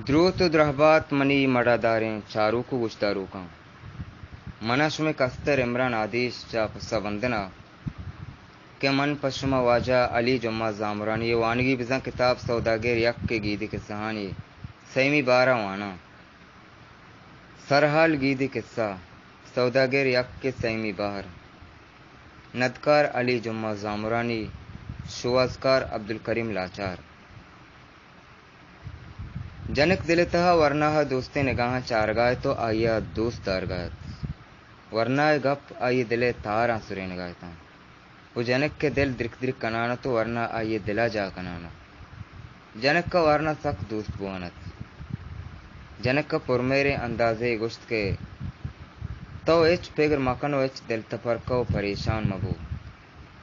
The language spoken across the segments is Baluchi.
دروت ءُ درہبات منی مڑاداریں چاروک ءُ گوشداروکاں۔ من ءَ شمئے کستر عمران آدیش چہ پسہ بندن ءَ کہ من پہ شما واجہ علی جمعہ زامرانی ءِ وانگی بزاں کتاب سوداگر یک ءِ گیدی کسہانی سیمی بہر ءَ واناں۔ سرحال گیدی کسہ، سوداگر یک ءِ سیمی بہر۔ ندکار علی جمعہ زامرانی، شوہازکار عبدالکریم لاچار۔ جنک دل ءِ تہا ورنا ءَ دوستیں نگاہاں چارگا ات ءُ آئی ءَ دوست دارگا ات۔ ورنا ءِ گپ آئی ءِ دل ءِ تاراں سرینگا اتاں ءُ جنک ءِ دل درک درک کنان ات ءُ ورنا آئی ءِ دل ءَ جاہ کنان ات۔ جنک ءَ ورنا سک دوست بوان ات۔ جنک ءَ پرمہریں اندازے گوشت کہ تو ہچ پگر مکن ءُ ہچ دلتپرکہ ءُ پریشان مبو۔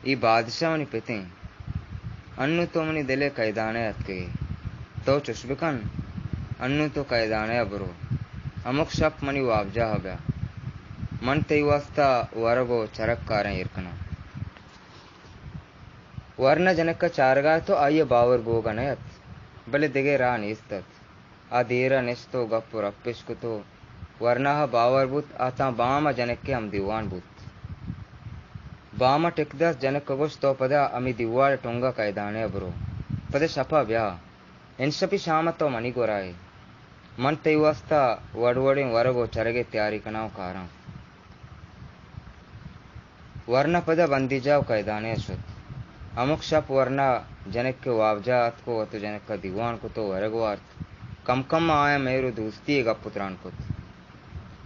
اے بادشاہ منی پت ایں۔ انوں تو منی دل ءِ کئیدانہ ءَ اتکگ ئے۔ تو چش بکن، انوں تو کئیدانہ ءَ برو۔ ہمک شپ منی وابجاہ ءَ بیا۔ من تئی واستا ورگ ءُ چرگ کاراں ایر کناں۔ ورنا جنک ءَ چارگا ات ءُ آئی ءَ باور بوگ ءَ نہ ات، بلے دگہ راہ نیست ات۔ آ دیر ءَ نشت ءُ گپ ءُ رپ اش کت ءُ ورنا ءَ باور بوت آ تاں بام ءَ جنک ءِ ہمدیوان بوت۔ بام ءَ ٹک دات، جنک ءَ گوشت، تو پدا ہمے دیوال ءِ ٹنگ ءَ کئیدانہ ءَ برو۔ پدا شپ ءَ بیا۔ انشپی شام ءَ تو منی گورا ئے۔ من تئی واستا وڑ وڑیں ورگ ءُ چرگ ءِ تیاری کناں ءُ کاراں۔ ورنا پدا بندیجاہ ءُ کئیدانہ ءَ شت۔ ہمک شپ ورنا جنک ءِ وابجاہ ءَ اتک ءُ وت ءُ جنک ءَ دیوان کت ءُ ورگ وارت۔ کم کم ءَ آیاں مہر ءُ دوستی ءِ گپ ءُ تران کت۔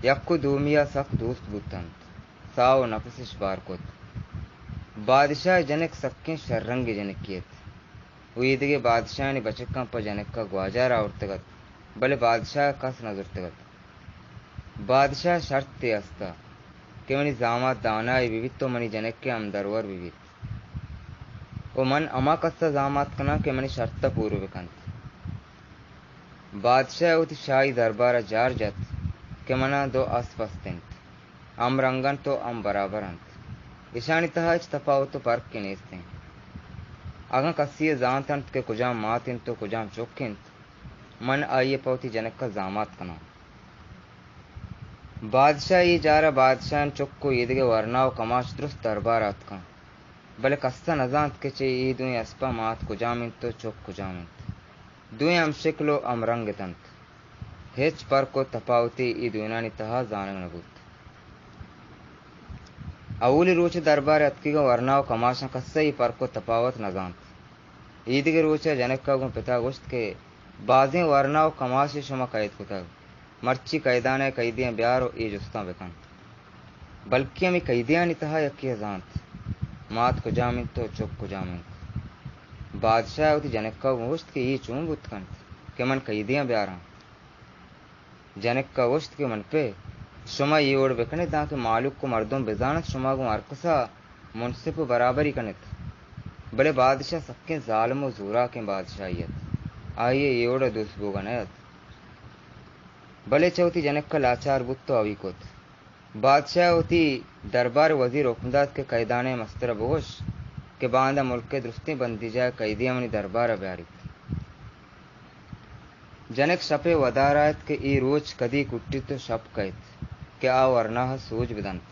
یک ءُ دومی ءَ سک دوست بوت انت۔ ساہ ءُ نپس اش بار کت۔ بادشاہ ءِ جنک سکیں شررنگیں جنکے ات ءُ ایدگہ بادشاہانی بچکاں پہ جنک ءَ گواجار آورتگ ات، بلے بادشاہ ءَ کس نہ زرتگ ات۔ بادشاہ ءَ شرطے است ات کہ منی زامات دانائے بہ بیت ءُ منی جنک ءِ ہمدرور بہ بیت ءُ من ہما کس ءَ زامات کناں کہ منی شرط ءَ پورو بہ کنت۔ بادشاہ ءَ وتی شاہی دربار ءَ جار جت کہ من ءَ دو اسپ است انت، ہم رنگ انت ءُ ہم برابر انت۔ اشانی تہا ہچ تپاوت ءُ پرکے نیست انت۔ اگاں کسے ءَ زانت انت کہ کجام مات انت ءُ کجام چک انت، من آئی ءَ پہ وتی جنک ءَ زامات کناں۔ بادشاہ ءِ اے جار ءَ بادشاہ ءِ چک ءُ ایدگہ ورنا ءُ کماش درست دربار ءَ اتکاں، بلے کس ءَ نہ زانت کہ چہ اے دوئیں اسپاں مات کجام انت ءُ چک کجام انت۔ دوئیں ہم شکل ءُ ہم رنگ اتنت۔ ہچ پرک ءُ تپاوتے اے دوئینانی تہا زانگ نہ بوت۔ اولی روچ ءَ دربار ءَ اتکگیں ورنا ءُ کماشاں کس ءَ اے پرک ءُ تپاوت نہ زانت۔ ایدگہ روچ ءَ جنک ءَ گوں پت ءَ گوشت کہ بازیں ورنا ءُ کماشے شما قید کتگ، مرچی قیدانہ ءِ قیدیاں بیار ءُ اے جستاں بکن، بلکیں ہمے قیدیانی تہا یکے ءَ زانت مات کجام انت ءُ چک کجام انت۔ بادشاہ ءَ وتی جنک ءَ گوں گوشت کہ اے چون بوت کنت کہ من قیدیاں بیاراں؟ جنک ءَ گوشت کہ من پہ شما اے وڑ بکن ات، دانکہ مہلوک ءُ مردم بزان انت شما گوں ہرکس ءَ منصف ءُ برابری کن ات۔ بلے بادشاہ سکیں ظالم ءُ زوراکیں بادشاہے ات۔ آئی ءَ اے وڑ ءَ دوست بوگ ءَ نہ ات۔ بلے چہ وتی جنک ءَ لاچار بوت ءُ ہوی کت۔ بادشاہ ءَ وتی دربار ءِ وزیر ءَ حکم دات کہ قیدانہ ءِ مستر ءَ بگوش کہ باندا ملک ءِ درستیں بندیجاہ ءِ قیدیاں منی دربار ءَ بیاریت۔ جنک شپ ءِ ودار ءَ ات کہ اے روچ کدی کٹیت ءُ شپ کئیت کہ آ ورنا ءَ سوج بدنت۔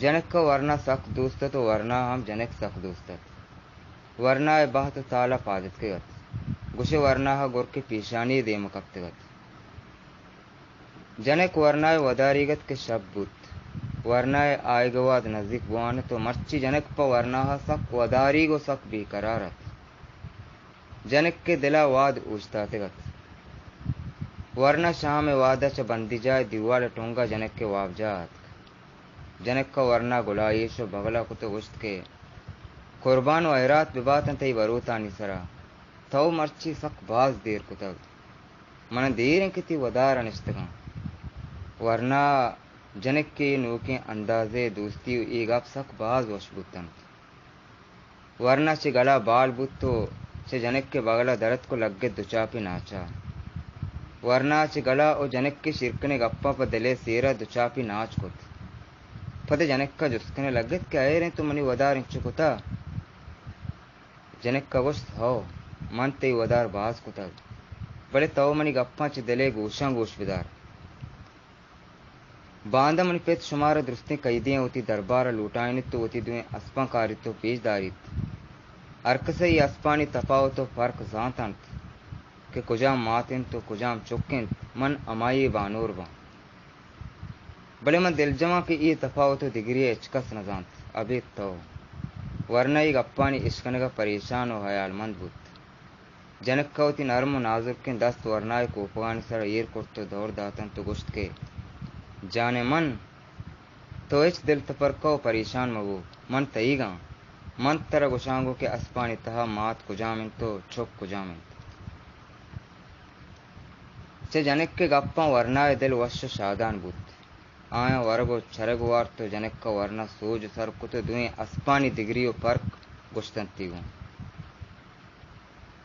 جنک ءَ ورنا سک دوست ات ءُ ورنا ءَ ہم جنک سک دوست ات۔ ورنا ءِ بہت ءُ تال ءَ پاد اتکگ ات۔ گوشئے ورنا ءَ گرک ءِ پیشانی ءِ دیم ءَ کپتگ ات۔ جنک ورنا ءِ وداریگ ات کہ شپ بوت۔ ورنا ءِ آیگ ءِ وہد نزیک بوان ات ءُ مرچی جنک پہ ورنا ءَ سک وداریگ ءُ سک بے قرار ات۔ جنک ءِ دل ءَ وہد اوشتاتگ ات۔ ورنا شام ءِ وہد ءَ چہ بندیجاہ ءِ دیوال ءِ ٹنگ ءَ جنک ءِ وابجاہ ءَ اتک۔ جنک ءَ ورنا گلائیش ءُ بگل ءَ کت ءُ گوشت کہ قربان ءُ ہیرات بہ باتاں تئی بروتانی سرا، تو مرچی سک باز دیر کتگ۔ من ءَ دیر انت کہ تئی ودار ءَ نشتگاں۔ ورنا ءَ جنک ءِ نوکیں اندازے دوستی ءُ اے گپ سک باز وش بوت انت۔ ورنا چہ گل ءَ بال بوت ءُ چہ جنک ءِ بگل ءَ در اتک ءُ لگت دوچاپی ناچ ءَ۔ ورنا چہ گل ءَ ءُ جنک ءِ شیرکنیں گپاں پہ دل ءِ سیر ءَ دوچاپی ناچ کت۔ پد ءَ جنک ءَ جست کنگ ءَ لگت کہ ہیریں تو منی ودار انچو کتہ؟ جنک ءَ گوشت، ہو، من تئی ودار باز کتگ۔ بلے تو منی گپاں چہ دل ءِ گوشاں گوش بدار۔ باندا منی پت شمارا درستیں قیدیاں وتی دربار ءَ لوٹائینیت ءُ وتی دوئیں اسپاں کاریت ءُ پیش داریت۔ ہرکس ءَ اے اسپانی تپاوت ءُ پرک زانت انت کہ کجام مات انت ءُ کجام چک انت، من ہمائی ءِ بانور باں۔ بلے من دلجم آں کہ اے تپاوت ءُ دگری ءَ ہچکس نہ زانت، ابید تو۔ ورنا اے گپانی اشکنگ ءَ پریشان ءُ ہیالمند بوت۔ جنک ءَ وتی نرم ءُ نازرکیں دست ورنا ءِ کوپگانی سرا ایر کرت ءُ دور دات انت ءُ گوشت کہ جان من، تو ہچ دل تپرکہ ءُ پریشان مہ بو، من تئیگ آں۔ من ترا گوشاں گوں کہ اسپانی تہا مات کجام انت ءُ چک کجام انت۔ چہ جنک ءِ گپاں ورنا ءِ دل وش ءُ شادان بوت۔ آیاں ورگ ءُ چرگ وارت ءُ جنک ءَ ورنا سوج سر کت ءُ دوئیں اسپانی دگری ءُ پرک گوشت انت ئی گوں۔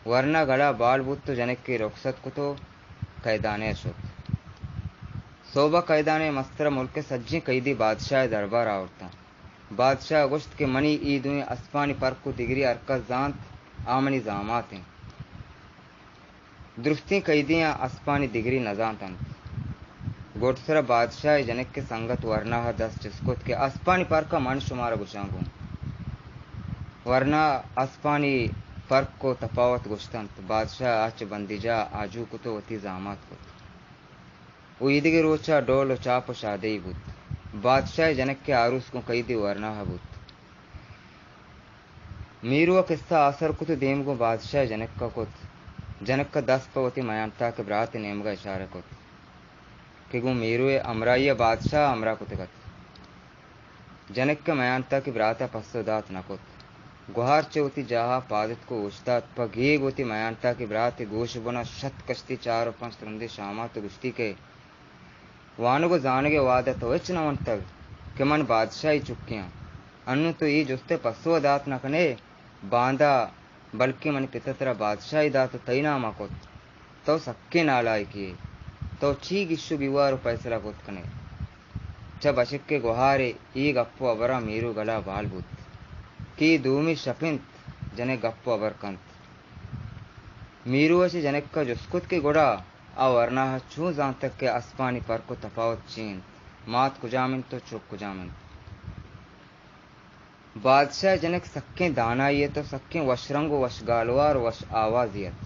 ورنا گڑا بال بوت ءُ جنک ءَ رخصت کت ءُ قیدانے ءَ شت۔ سہب ءَ قیدانے ءِ مستر ءَ ملک ءِ سجیں قیدی بادشاہ ءِ دربار ءَ آورتاں۔ بادشاہ ءَ گوشت کہ منی اے دوئیں اسپانی پرک ءُ دگری ہرکس زانت، آ منی زامات انت۔ درستیں قیدیاں اسپانی دگری نہ زانت انت۔ گڈسرا بادشاہ ءِ جنک ءِ سنگت ورنا ءَ دست چست کت کہ اسپانی پرک ءَ من شمارا گوشاں گوں۔ ورنا اسپانی پرک ءُ تپاوت گوشت انت۔ بادشاہ ءَ آ چہ بندیجاہ ءَ آجو کت ءُ وتی زامات کت۔ ءُ ایدگہ روچ ءَ ڈول ءُ چاپ ءُ شادہی بوت۔ بادشاہ ءِ جنک ءِ آروس گوں قیدی ورنا ءَ بوت۔ میرو ءَ کسہ آسر کت ءُ دیم گوں بادشاہ ءِ جنک ءَ کت۔ جنک ءَ دست پہ وتی میانتاک ءِ برات ءِ نیمگ ءَ اشارہ کت کہ گوں میرو ءِ ہمراہی ءَ بادشاہ ءَ ہمراہ کتگ ات۔ جنک ءِ میانتاکی برات ءَ پسو دات نہ کت۔ گوہار چہ وتی جاہ ءَ پاد اتک ءُ اوشتات، پہ گیگ وتی میانتاکی برات ءِ گوش ءِ بن ءَ شت کشتی چار ءُ پنچ ترندیں شامات ءُ گوشتی کہ وانگ ءُ زانگ ءِ وہد ءَ تو ہچ نہ ونتگ کہ من بادشاہی چکے آں۔ انوں تو اے جست ءِ پسو ءَ دات نہ کن ئے، باندا بلکیں منی پت ءَ ترا بادشاہی دات ءُ تئی نام ءَ کت۔ تو سکیں نالائکے ئے۔ تو چی گیش ءُ گیوار ءُ پیسلہ کت کن ئے؟ چہ بچک ءِ گوہار ءِ اے گپ ءُ ہبراں میرو گل ءَ بال بوت کہ اے دومی شپ انت، جنک گپ ءُ ہبر کنت۔ میرو ءَ چہ جنک ءَ جست کت کہ گڑا آ ورنا ءَ چون زانتگ کہ اسپانی پرک ءُ تپاوت چی انت؟ مات کجام انت ءُ چک کجام انت؟ بادشاہ ءِ جنک سکیں دانائے ات ءُ سکیں وش رنگ ءُ وش گالوار ءُ وش آوازے ات۔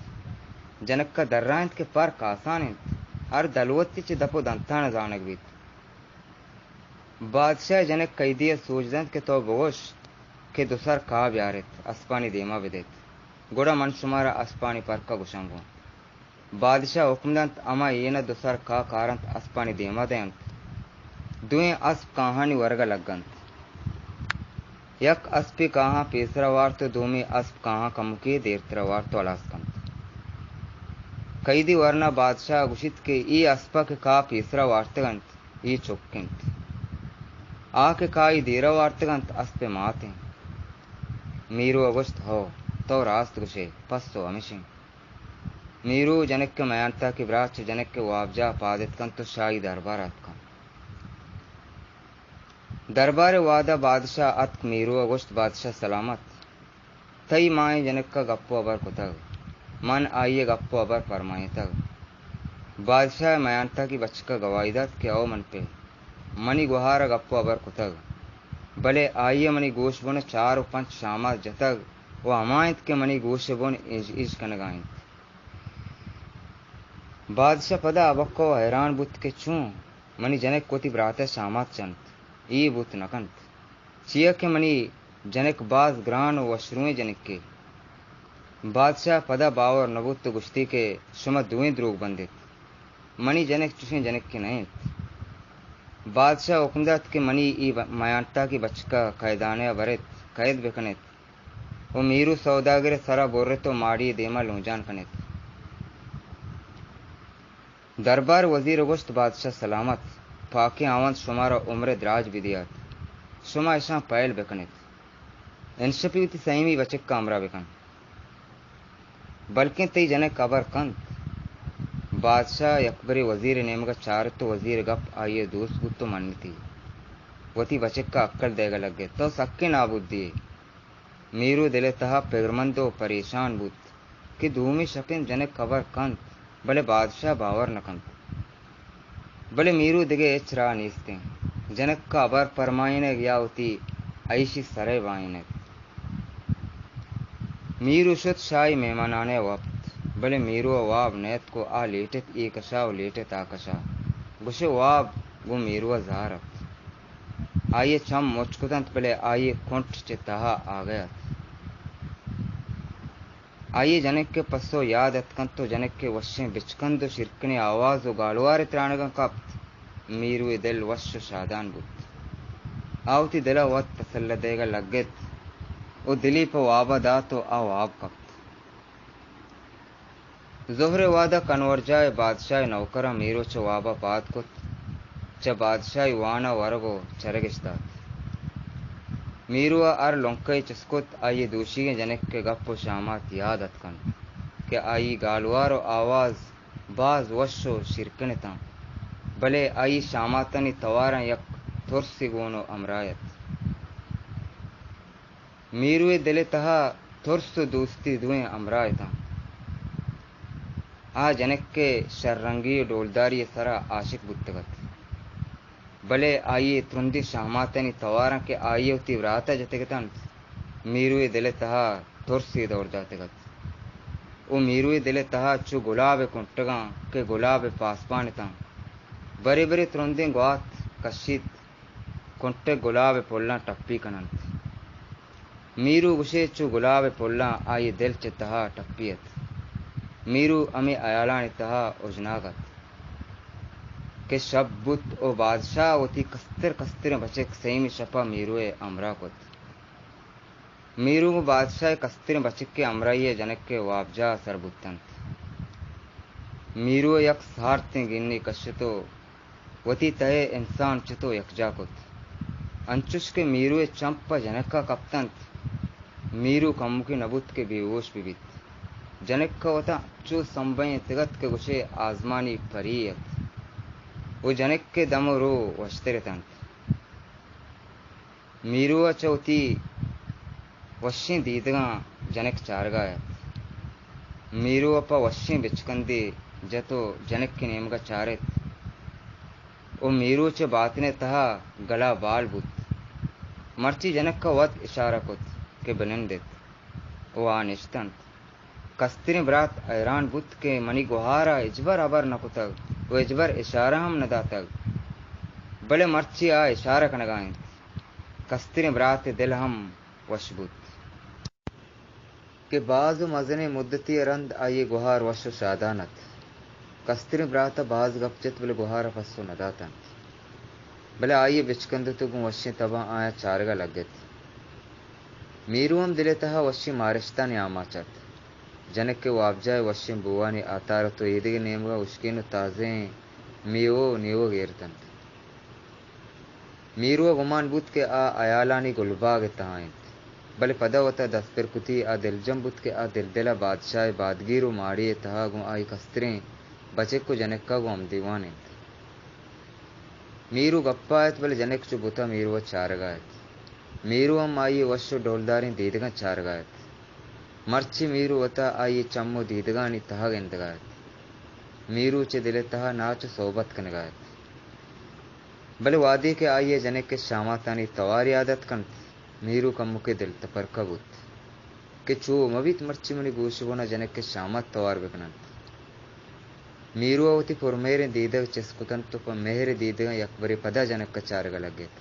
جنک ءَ درائینت کہ پرک آسان انت، ہر دلوتے چہ دپ ءُ دنتان ءَ زانگ بیت۔ بادشاہ ءِ جنک قیدی ءَ سوج دنت کہ تو بگوش کہ دو سر کاہ بیار ایت، اسپانی دیم ءَ بدیت، گڑا من شمارا اسپانی پرک ءَ گوشاں گوں۔ بادشاہ ءَ حکم دنت، ہما ہین ءَ دو سر کاہ کارنت، اسپانی دیم ءَ دئینت۔ دوئیں اسپ کاہانی ورگ ءَ لگ انت۔ یک اسپے کاہاں پیسر ءَ وارت ءُ دومی اسپ کاہاں کمکے دیرتر ءَ وارت ءُ ہلاس کنت۔ قیدی ورنا بادشاہ ءَ گوشیت کہ اے اسپ ءَ کہ کاہ پیسر ءَ وارتگ انت، اے چک انت۔ آ کہ کاہی دیر ءَ وارتگ انت، اسپ ءِ مات انت۔ میرو ءَ گوشت، ہو، تو راست گوش ئے، پسو ہمیش انت۔ میرو جنک ءِ میانتاکی برات چہ جنک ءِ وابجاہ ءَ پاد اتک انت ءُ شاہی دربار ءَ اتک انت۔ دربار ءِ وہد ءَ بادشاہ اتک، میرو ءَ گوشت، بادشاہ سلامت، تئی ماہیں جنک ءَ گپ ءُ ہبر کتگ، من آئی ءِ گپ ءُ ہبر پرمائینتگ۔ بادشاہ ءِ میانتاکی بچک ءَ گواہی دات کہ او من پہ منی گوہار ءَ گپ ءُ ہبر کتگ، بلے آئی ءَ منی گوش بن ءَ چار ءُ پنچ شامات جتگ ءُ ہما انت کہ منی گوش ءِ بن اژ اژ کنگ ءَ انت۔ بادشاہ پدا ابکہ ءُ حیران بوت کہ چون منی جنک وتی برات ءِ شامات جنت، اے بوت نہ کنت، چیا کہ منی جنک باز گران ءُ وشروئیں جنکے۔ بادشاہ ءَ پدا باور نہ بوت ءُ گوشتی کہ شما دوئیں دروگ بند ایت، منی جنک چشیں جنکے نہ انت۔ بادشاہ ءَ حکم دات کہ منی اے ب-، میانتاکی بچک ءَ قیدانے ءَ بر ایت، قید بہ کن ایت ءُ میرو سوداگر ءِ سر ءَ بر ایت ءُ ماڑی ءِ دیم ءَ لونجان کن ایت۔ دربار ءِ وزیر ءَ گوشت، بادشاہ سلامت، پاکیں ہاوند شمارا عمر ءِ دراج بدیات، شما اشاں پہل بہ کن ایت۔ انشپی وتی سیمی بچک ءَ ہمراہ بہ کن، بلکیں تئی جنک ہبر کنت۔ بادشاہ یکبرے وزیر ءِ نیمگ ءَ چارت ءُ وزیر ءِ گپ آئی ءَ دوست بوت ءُ منتی۔ وتی بچک ءَ ہکل دئیگ ءَ لگ ایت، تو سکیں نابودی ئے۔ میرو دل ءِ تہا پگرمند ءُ پریشان بوت کہ دومی شپ انت، جنک ہبر کنت، بلے بادشاہ باور نہ کنت۔ بلے میرو دگہ ہچ راہ نیست انت۔ جنک ءَ ہبر پرمائینگ یا وتی عیشی سرئے بائینگ۔ میرو شت شاہی مہمانانے ءَ وپت، بلے میرو ءَ واب نیتک ءُ آ لیٹت اے کشا ءُ لیٹت آ کشا۔ گوشے واب گوں میرو ءَ زہر ات۔ آئی ءِ چم مچ کتنت، بلے آئی ءِ کنٹ چہ تہا آگہ ات۔ آئی ءَ جنک ءِ پسو یاد اتکنت ءُ جنک ءِ وشیں بچکند ءُ شیرکنیں آواز ءُ گالوارے ترانگاں کپت۔ میرو ءِ دل وش ءُ شادان بوت۔ آ وتی دل ءَ وت تسلہ دئیگ ءَ لگت ءُ دلی پہ واب ءَ دات ءُ آ واب کپت۔ زہر ءِ وہد ءَ کنورجاہ ءِ بادشاہ ءِ نوکراں میرو چہ واب ءَ پاد کت۔ چہ بادشاہی وان ءَ ورگ ءُ چرگ اش دات۔ میرو ءَ ہر لنکہ ئے چست کت، آئی ءِ دوشیگیں جنک ءِ گپ ءُ شامات یاد اتکنت کہ آئی گالوار ءُ آواز باز وش ءُ شیرکن اتاں، بلے آئی ءِ شاماتانی تواراں یک ترسے گون ءُ ہمراہ ات۔ میرو ءِ دل ءِ تہا ترس ءُ دوستی دوئیں ہمراہ اتاں۔ آ جنک ءِ شررنگی ءُ ڈولداری ءِ سرا عاشق بوتگ ات، بلے آئی ءِ ترندیں شہماتانی تواراں کہ آئی ءَ وتی برات ءَ جتگ اتنت، میرو ءِ دل ءِ تہا ترسے دور داتگ ات ءُ میرو ءِ دل ءِ تہا چو گلاب ءِ کنٹگاں کہ گلاب ءِ پاسپان اتاں، برے برے ترندیں گوات کشیت، کنٹگ گلاب ءِ پلاں ٹپی کن انت۔ میرو گوشے چو گلاب ءِ پلاں آئی ءِ دل چہ تہا ٹپی ات۔ میرو ہمے ہیالانی تہا اژناگ ات کہ شپ بوت ءُ بادشاہ وتی کستر کستریں بچک سیمی شپ ءَ میرو ءِ ہمراہ کت۔ میرو گوں بادشاہ ءِ کستریں بچک ءِ ہمراہی ءَ جنک ءِ وابجاہ ءَ سر بوت انت۔ میرو ءَ یک سارتیں گنے کشت ءُ وتی تہ ءِ انسان چتو یکجاہ کت۔ انچش کہ میرو ءِ چم پہ جنک ءَ کپت انت، میرو کمکے نہ بوت کہ بے ہوش بہ بیت۔ جنک ءَ وتا انچو سمبھینتگ ات کہ گوشے آزمانی پری ات ءُ جنک ءِ دم ءُ رو وشتر اتنت۔ میرو ءَ چہ وتی وشیں دیدگاں جنک چارگا ات۔ میرو ءَ پہ وشیں بچکندے جت ءُ جنک ءِ نیمگ ءَ چارت ءُ میرو چہ باتن ءِ تہا گلا بال بوت۔ مرچی جنک ءَ وت اشارہ کت کہ بنندت ءُ آ نشتنت۔ کستریں برات حیران بوت کہ منی گہار ءَ ہچبر ہبر نہ کتگ ءُ ہچبر اشارہ ہم نہ داتگ، بلے مرچی آ اشارہ کنگا انت۔ کستریں برات ءِ دل ہم وش بوت کہ باز ءُ مزنیں مدتے ءَ رند آئی ءِ گہار وش ءُ شادان ات۔ کستریں برات ءَ باز گپ جت، بلے گہار ءَ پسو نہ دات انت۔ بلے آئی ءِ بچکندت ءُ گوں وشیں تباں آیاں چارگ ءَ لگت۔ میرو ہم دل ءِ تہا وشیں مارشتانی آماچ ات۔ جنک ءِ وابجاہ ءِ وشیں بوانی آتار ات ءُ ایدگہ نیمگ ءَ ہشکیں ءُ تازہیں میوہ ءُ نیوگ ایر اتنت۔ میرو ءَ گمان بوت کہ آ ہیالانی گلباگ ءِ تہا انت، بلے پدا وتا دست پر کتی آ دلجم بوت کہ آ دلدل ءَ بادشاہ ءِ بادگیر ءُ ماڑی ءِ تہا گوں آئی کستریں بچک ءُ جنک ءَ گوں ہمدیوان انت۔ میرو گپا ات، بلے جنک چو بتا میرو ءَ چارگا ات۔ میرو ہم آئی ءِ وش ءُ ڈولداریں دیدگاں چارگا ات۔ مرچی میرو وتا آئی ءِ چم ءُ دیدگانی تہا گندگا ات۔ میرو چہ دل ءِ تہا ناچ ءُ سوبت کنگا ات۔ بلے وہدے کہ آئی ءَ جنک ءِ شاماتانی توار یاد اتکنت، میرو کمکے دل تپرکہ بوت کہ چو مہ بیت مرچی منی گوش بنا جنک ءِ شامات توار بکننت۔ میرو ءَ وتی پرمہریں دیدگ چست کتنت ءُ پہ مہر ءِ دیدگاں یکبرے پدا جنک ءَ چارگ ءَ لگت۔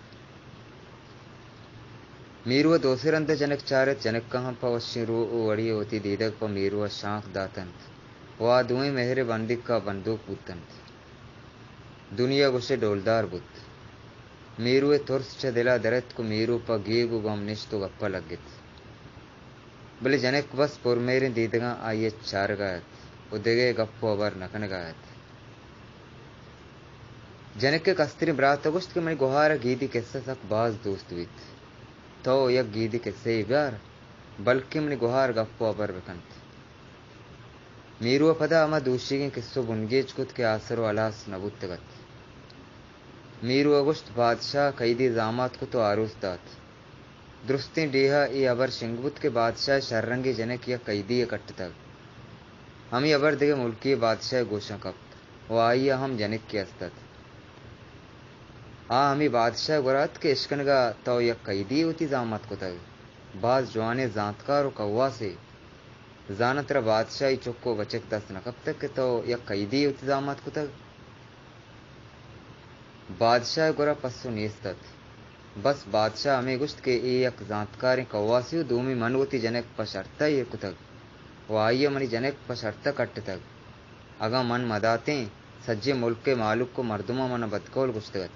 میرو ءَ دو سے رند ءَ جنک چارت، جنک ءَ ہم پہ وشیں رو ءُ وڑی ءَ وتی دیدگ پہ میرو ءَ شانک داتنت ءُ آ دوئیں مہر ءِ بندیک ءَ بندوک بوتنت۔ دنیا گوشے ڈولدار بوت۔ میرو ءِ ترس چہ دل ءَ در اتک ءُ میرو پہ گیگ ءُ گم نشت ءُ گپ ءَ لگت۔ بلے جنک بس پرمہریں دیدگاں آئی ءَ چارگا ات ءُ دگہ گپ ءُ ہبر نہ کنگا ات۔ جنک ءِ کستریں برات ءَ گوشت کہ منی گہار ءَ گیدی کسہ سک باز دوست بیت۔ تو یک گیدی کسہ یے بیار، بلکیں منی گہار گپ ءُ ہبر بکنت۔ میرو ءَ پدا ہما دوشیگیں کسہ ءُ بنگیج کت کہ آسر ءُ ہلاس نہ بوتگ ات۔ میرو ءَ گوشت، بادشاہ قیدی زامات کت ءُ آروس دات۔ درستیں ڈیہہ ءَ اے ہبر شنگ بوت کہ بادشاہ ءِ شررنگیں جنک یک قیدی ءَ کٹتگ۔ ہمے ہبر دگہ ملکی بادشاہ ء گوشاں کپت و آئی ء ہم جنکے است ات۔ آ ہمے بادشاہ ء گورا ات کہ اشکنگ ء تو یک قیدی وتی زامات کتگ۔ باز جوانیں زانتکار و کواسے۔ زاناں ترا بادشاہی چک و بچک دست نہ کپتگ کہ تو یک قیدی وتی زامات کتگ؟ بادشاہ ء گورا پسو نیست ات۔ بس بادشاہ ہمے گوشت کہ اے یک زانتکاریں کواسے و دومی من وتی جنک پہ شرط ء ایر کتگ و آئی ء منی جنک پہ شرط ء کٹتگ۔ اگاں من مداتیں، سجیں ملک ء مالک و مردماں من ء بدکول گوشتگ ات۔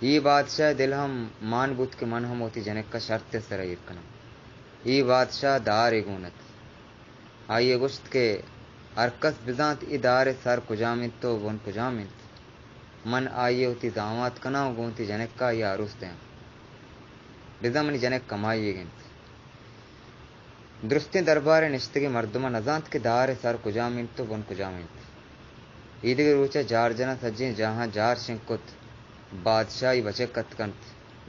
اے بادشاہ ء دل ہم مان بوت کہ من ہم وتی جنک ء شرط ء سرا ایر کناں۔ اے بادشاہ دارے گون ات۔ آئی ء گوشت کہ ہر کس بزانت اے دار ء سر کجام انت و بن کجام انت، من آئی ء وتی زامات کناں و گوں وتی جنک ء آئی ء آروس دیاں۔ بزاں منی جنک کمائیگ انت۔ درستیں دربار ء نشتگیں مردماں نزانت کہ دار ء سر کجام انت و بن کجام انت۔ ایدگہ روچ ء جار جناں سجیں جاہاں جار شنگ کت۔ بادشاہی بچک اتکنت،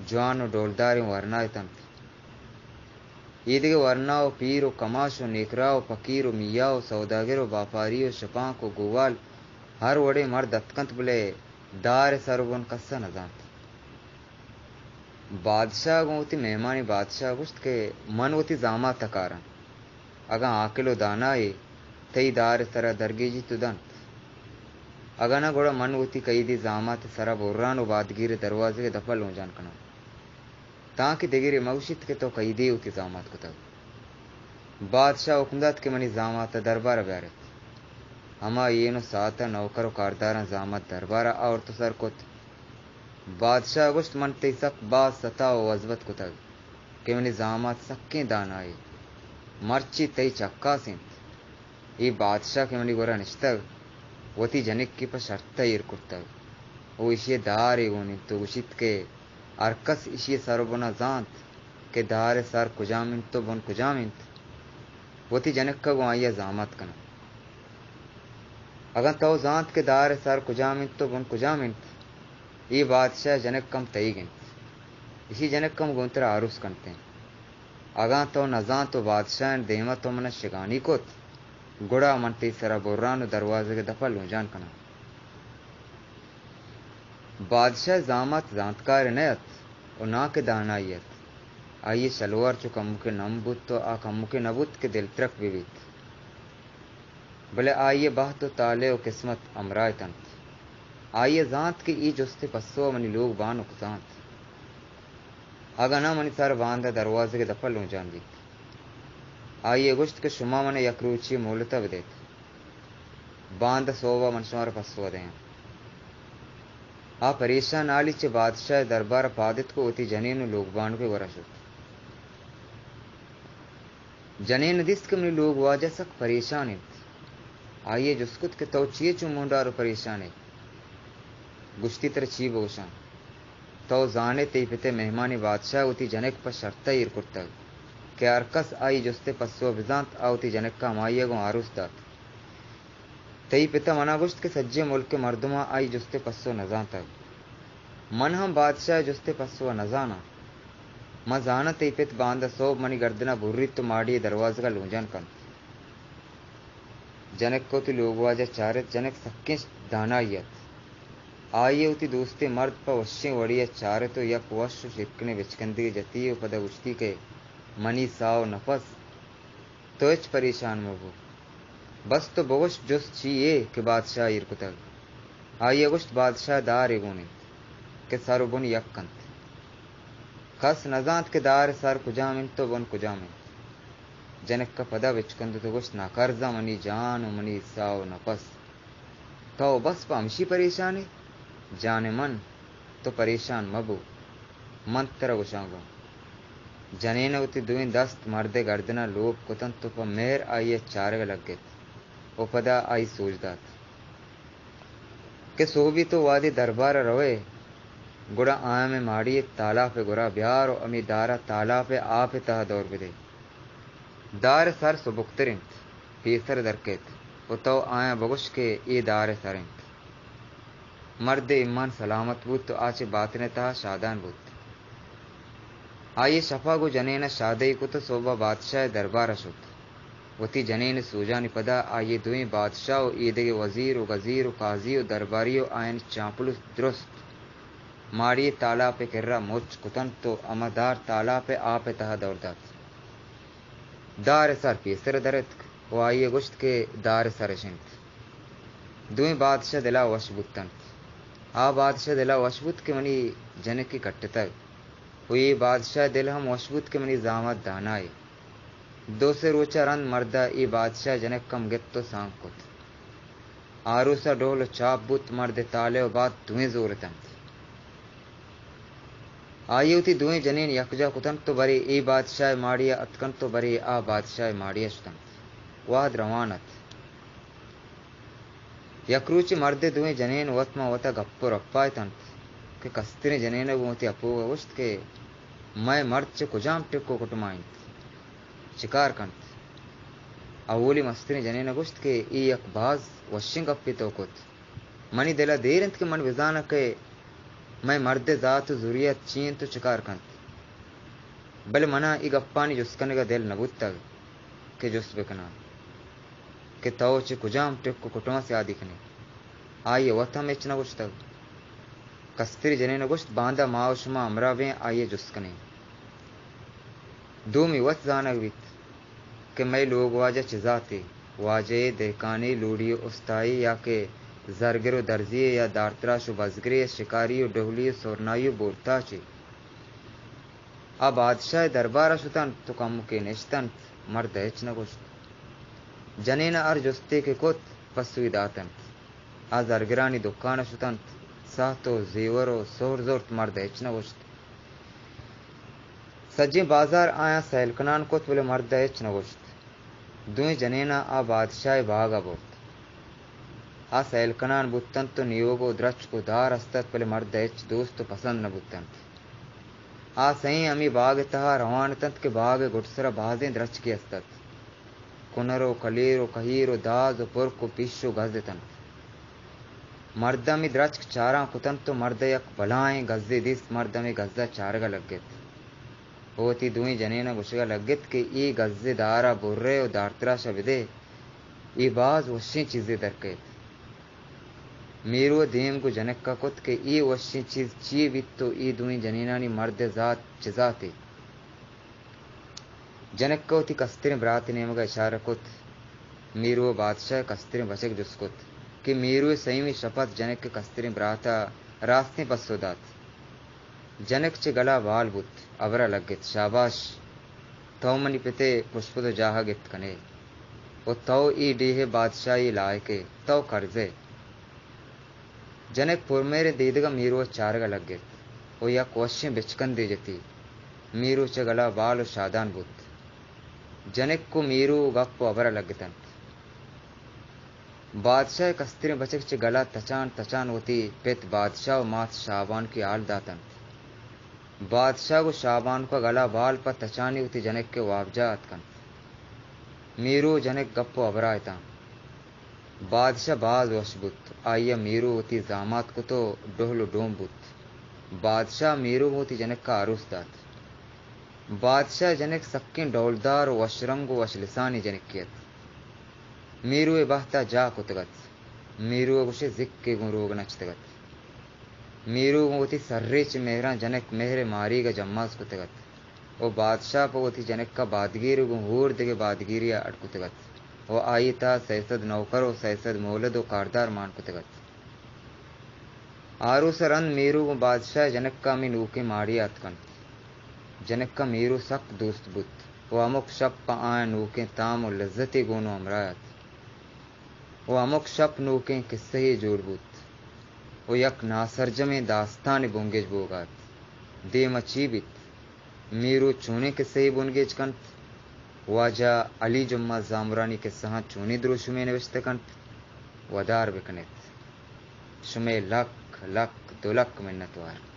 جوان و ڈولداریں ورنا اتنت۔ ایدگہ ورنا و پیر و کماش و نیکراہ و پکیر و میا و سوداگر و باپاری و شپانک و گووال، ہر وڑیں مرد اتکنت، بلے دار ء سر و بن کس ء نزانت۔ بادشاہ گوں وتی مہمانی بادشاہ گوشت کہ من وتی زامات ء کاراں۔ اگاں عاقل و دانائے، تئی دار ء سرا درگیجیت و دنت۔ اگاں نہ، گڑا من وتی قیدی زامات ء سرا بران و بادگیر ء دروازگ ء دپ ء لونجان کناں۔ تانکہ دگرے مہ گوشیت کہ تو قیدی وتی زامات کتگ۔ بادشاہ حکم دات کہ منی زامات ء دربار ء بیارت۔ ہما اے نو ساعت ء نوکر و کارداراں زامات دربار ء آورت و سر کت۔ بادشاہ ء گوشت، من تئی سک باز ستا و وزبت کتگ کہ منی زامات سکیں دانائے، مرچی تئی چکاس انت۔ اے بادشاہ کہ منی گورا نشتگ، وتی جنکے پہ شرط ء ایر کرتگ و ایشی ء دارے گون انت و گوشیت کہ ہر کس ایشی ء سر و بنا زانت کہ دار ء سر کجام انت و بن کجام انت، وتی جنک ء گوں آئی ء زامات کناں۔ اگاں تو زانت کہ دار ء سر کجام انت و بن کجام انت، اے بادشاہ ء جنک ہم تئیگ انت۔ ایشی جنک ہم گوں ترا آروس کنت انت۔ اگاں تو نزانت و بادشاہ ء دیم ء تو من ء شگانی کت، گڑا من تئی سرا بران و دروازگ ء دپ ء لونجان کناں۔ بادشاہ ء زامات زانتکارے نہ ات و ناں کہ دانائی ات۔ آئی ء شلوار چو کمکے نم بوت و آ کمکے نہ بوت کہ دلترک بہ بیت۔ بلے آئی ء بہت و طالع و قسمت ہمراہ اتنت۔ آئی ء زانت کہ اے جست ء پسو ء منی لوگ بانک زانت۔ اگاں ناں منی سر باندا دروازگ ء دپ ء لونجان بیت۔ آئی ء گوشت کہ شما من ء یک روچے مولت ء بدئیت۔ باندا سہب ء من شمارا پسو ء دیاں۔ آ پریشان حالی چہ بادشاہ ء دربار ء پاد اتک و وتی جنین و لوگ بانک ء گورا شت۔ جنین ء دیست کہ منی لوگ واجہ سک پریشان انت۔ آئی ء جست کت کہ تو چی ء چو مونڈار و پریشان ئے؟ گوشتی، ترا چی بگوشاں؟ تو زان ئے تئی پت ء مہمانی بادشاہ ء وتی جنک پہ شرط ء ایر کرتگ کہ ہر کس آئی جست ء پسو ء بزانت، آ وتی جنک ء ہمائی ء گوں آروس دات۔ تئی پت ء منا گوشت کہ سجیں ملک ء مردماں آئی جست ء پسو نزانتگ۔ من ہم بادشاہ ء جست ء پسو ء نزاناں۔ من زاناں تئی پت باندا سہب منی گردن ء بریت و ماڑی ء دروازگ ء لونجان کنت۔ جنک ء وتی لوگواجہ چارت، جنک سکیں دانائی ات۔ آئی ء وتی دوستیں مرد پہ وشیں وڑے ء چارت و یک وش و شیرکنیں بچکندگے جتی و پدا گوشتی کہ منی ساہ و نپس، تو ہچ پریشان مہ بو۔ بس تو بگوش جست چی یے کہ بادشاہ ایر کتگ؟ آئی ء گوشت، بادشاہ دارے گون انت کہ سر و بن یک انت۔ کس نزانت کہ دار ء سر کجام انت و بن کجام انت۔ جنک ء پدا بچکندت و گوشت، ناکرزاں منی جان و منی ساہ و نپس، تو بس پہ ہمشی پریشان ئے؟ جان من، تو پریشان مہ بو، من ترا گوشاں گوں۔ جنین ء وتی دوئیں دست مرد ء گردن ء لوپ کتنت و پہ مہر آئی ء چارگ ء لگت و پدا آئی سوج دات کہ سہبی تو وہدے دربار ء روئے، گڑا آیاں مئے ماڑی ء تالاپ ء گورا بیار و ہمے دار ء تالاپ ء آپ ء تہا دور بدے۔ دار ء سر سبکتر انت، پیسر در کیت و تو آیاں بگوش کہ اے دار ء سر انت۔ مرد ء ایمان سلامت بوت و آ چہ باتن ء تہا شادان بوت۔ آئی ء شپ ء گوں جنین ء شادہی کت و سہب ء بادشاہ ء دربار ء شت۔ وتی جنین ءِ سوجانی پدا آئی ءَ دوئیں بادشاہ ءُ ایدگہ وزیر ءُ گزیر ءُ قاضی ءُ درباری ءُ آیانی چاپلوس درست ماڑی ءِ تالاپ ءِ کرا مچ کتنت ءُ ہما دار تالاپ ءِ آپ ءِ تہا دور دات۔ دار ءِ سر پیسر ءَ در اتک ءُ آئی ءَ گوشت کہ دار ءِ سر اش انت۔ دوئیں بادشاہ دل ءَ وش بوتنت۔ آ بادشاہ دل ءَ وش بوت کہ منی جنکے کٹتگ ءُ اے بادشاہ ءِ دل ہم وش بوت کہ منی زامات دانائے۔ دو سے روچ ءَ رند مرد ءَ اے بادشاہ ءِ جنک ہم گپت ءُ سانگ کت۔ آروس ءَ ڈہل ءُ چاپ بوت، مرد ءِ تالہ ءُ بات دوئیں زور اتنت۔ آئی ءَ وتی دوئیں جنین یکجاہ کتنت ءُ برے اے بادشاہ ءِ ماڑی ءَ اتکنت ءُ برے آ بادشاہ ءِ ماڑی ءَ شتنت۔ وہد روان ات۔ یک روچے مرد ءِ دوئیں جنین وت ماں وت ءَ گپ ءُ رپا اتنت کہ کستریں جنین ءَ گوں وتی اپوگ ءَ گوشت کہ مئے مرد چہ کجام ٹک ءُ کٹما انت؟ چکار کنت؟ اولی مستریں جنین ءَ گوشت کہ اے یک باز وشیں گپے تو کت۔ منی دل ءَ دیر انت کہ من بزاناں کہ مئے مرد ءِ ذات ءُ ذریت چی انت ءُ چکار کنت۔ بلے من ءَ اے گپانی جست کنگ ءَ دل نہ بوتگ کہ جست بکناں کہ تو چہ کجام ٹک ءُ کٹم ءَ سیادی کن ئے۔ آئی ءَ وت ہم ہچ نہ گوشتگ۔ کستری جنین ءَ گوشت، باندا ما ءُ شما ہمراہ بیں، آئی ءَ جست کنیں۔ دومی وت زانگ بیت کہ مئے لوگ واجہ چہ ذاتے، واجہ ءِ دہکانے، لوڑی ءُ استائی، یا کہ زرگر ءُ درزی ءِ، یا دارتراش ءُ بزگرے، یا شکاری ءُ ڈہلی ءُ سرنائی ءُ بورتاچے۔ آ بادشاہ ءِ دربار ءَ شتنت ءُ کمکے نشتنت، مرد ءَ ہچ نہ گوشت۔ جنین ءَ ہر جستے کہ کت، پسوی داتنت۔ آ زرگرانی دکان ءَ شتنت، ساہت ءُ زیور ءُ سہر زرت، مرد ءَ ہچ نہ گوشت۔ سجیں بازار آیاں سیل کنان کت، بلے مرد ءَ ہچ نہ گوشت۔ دوئیں جنیناں آ بادشاہ ءِ باگ ءَ برت۔ آ سیل کنان بوتنت ءُ نیوگ ءُ درچک ءُ دار است ات، بلے مرد ءَ ہچ دوست ءُ پسند نہ بوتنت۔ آ سئیں ہمے باگ ءِ تہا روان اتنت کہ باگ ءِ گڈسرا بازیں درچکے است ات۔ کنر ءُ کلیر ءُ کہیر ءُ داز ءُ پرک ءُ پیش ءُ گز اتنت۔ مرد ءَ ہمے درچک چاران کتنت ءُ مرد ءَ یک بلاہیں گزے دیست، مرد ہمے گز ءَ چارگ ءَ لگت ءُ وتی دوئیں جنین ءَ گوشگ ءَ لگت کہ اے گز ءِ دار ءَ برئے ءُ دارتراش ءَ بدئے، اے باز وشیں چیزے در کئیت۔ میرو ءَ دیم گوں جنک ءَ کت کہ اے وشیں چیز چی یے بیت ءُ اے دوئیں جنینانی مرد ءِ ذات چہ ذاتے۔ جنک ءَ وتی کستریں برات ءِ نیمگ ءَ اشارہ کت۔ میرو ءَ بادشاہ ءِ کستریں بچک جست کت کہ میرو ءِ سئیمی شپ ات، جنک ءِ کستریں برات ءَ راستیں پسو دات۔ جنک چہ گل ءَ بال بوت، ہبر ءَ لگت، شاباش! تو منی پت ءِ پشپد ءُ جاہ ءَ گپت کن ئے ءُ تو اے ڈیھ ءِ بادشاہی ءِ لائک ئے، تو کرز ئے۔ جنک پرمہریں دیدگ ءَ میرو ءَ چارگ ءَ لگت ءُ یک وشیں بچکندے جتی۔ میرو چہ گل ءَ بال ءُ شادان بوت۔ جنک ءُ میرو گپ ءُ ہبر ءَ لگتنت۔ بادشاہ ءِ کستریں بچک چہ گل ءَ تچان تچان وتی پت بادشاہ ءُ مات شاہبانک ءِ حال داتنت۔ بادشاہ گوں شاہبانک ءَ گل ءَ بال پہ تچانی وتی جنک ءِ وابجاہ اتکنت۔ میرو ءُ جنک گپ ءُ ہبر ءَ اتاں۔ بادشاہ باز وش بوت۔ آئی ءَ میرو وتی زامات کت ءُ ڈہل ءُ ڈوم بوت۔ بادشاہ میرو گوں وتی جنک ءَ آروس دات۔ بادشاہ ءِ جنک سکیں ڈولدار ءُ وش رنگ ءُ وش لسانی جنکے ات۔ میرو ءِ بہت ءَ جاہ کتگ ات۔ میرو ءَ گوشے زکے گوں روگ نچتگ ات۔ میرو گوں وتی سرریچ مہراں جنک مہر ءِ ماریگ ءَ جماز کتگ ات ءُ بادشاہ پہ وتی جنک ءَ بادگیر ءَ گوں ہور دگہ بادگیرے ءَ اڈ کتگ ات ءُ آئی ءِ تہا سئے سد نوکر ءُ سئے سد مولد ءُ کاردار مان کتگ ات۔ آروس ءَ رند میرو گوں بادشاہ ءِ جنک ءَ ہمے نوکیں ماڑی ءَ اتکنت۔ جنک ءَ میرو سک دوست بوت ءُ ہمک شپ پہ آیاں نوکیں تام ءُ لذتے گون ءُ ہمراہ ات۔ ءُ ہمک شپ نوکیں کسہے جوڑ بوت ءُ یک ناسرجمیں داستانے بنگیج بوگ ءَ ات۔ دیم ءَ چی بیت؟ میرو چونیں کسہے بنگیج کنت؟ واجہ علی جمعہ زامرانی کسہاں چونیں دروشمے نبشتہ کنت؟ ودار بکن ات۔ شمئے لک لک دو لک منتوار۔